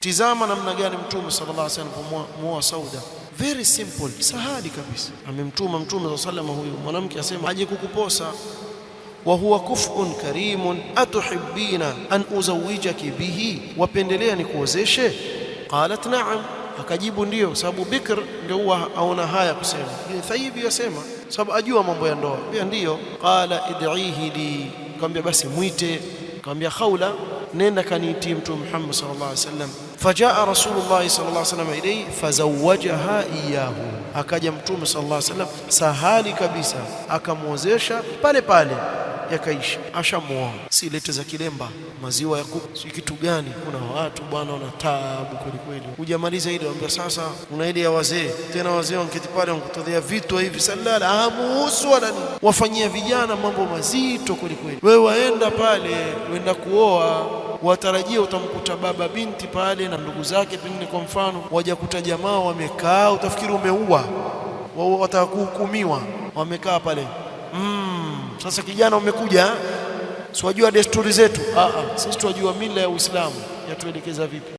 Tizama namna gani Mtume sallallahu alaihi wasallam muoa Sauda, very simple, sahali kabisa. Amemtuma Mtume sallallahu alaihi wasallam huyu mwanamke asema aje kukuposa, wa huwa kuf'un karimun, atuhibbina an uzawijaki bihi, wapendelea nikuozeshe? Qalat na'am, akajibu ndio, sababu bikr ndio huwa aona haya kusema, thayibi yasema, sababu ajua mambo ya ndoa, pia ndio. Qala id'ihi li, akamwambia basi mwite. Akamwambia Khawla, nenda kaniitie Mtume Muhammad sallallahu alaihi wasallam. Fajaa Rasulullah sallallahu alaihi wasallam ilayhi fazawajaha iyahu, akaja Mtume sallallahu alaihi wasallam sahali kabisa, akamwozesha pale pale, yakaisha, ashamuoa. Si lete za kilemba, maziwa ya kuku, si kitu gani? Kuna watu bwana wana taabu kweli kweli. Hujamaliza ile, waambia sasa una ile ya wazee tena, wazee wanketi pale wankutolea vitu hivi salala, hamuhusu wala nini, wafanyia vijana mambo mazito kweli kweli. Wewe waenda pale, wenda kuoa watarajia utamkuta baba binti pale na ndugu zake, pengine kwa mfano wajakuta jamaa wamekaa, utafikiri umeua, watakuhukumiwa, wamekaa pale. Sasa kijana umekuja, si wajua desturi zetu? Sisi twajua mila ya Uislamu yatuelekeza vipi.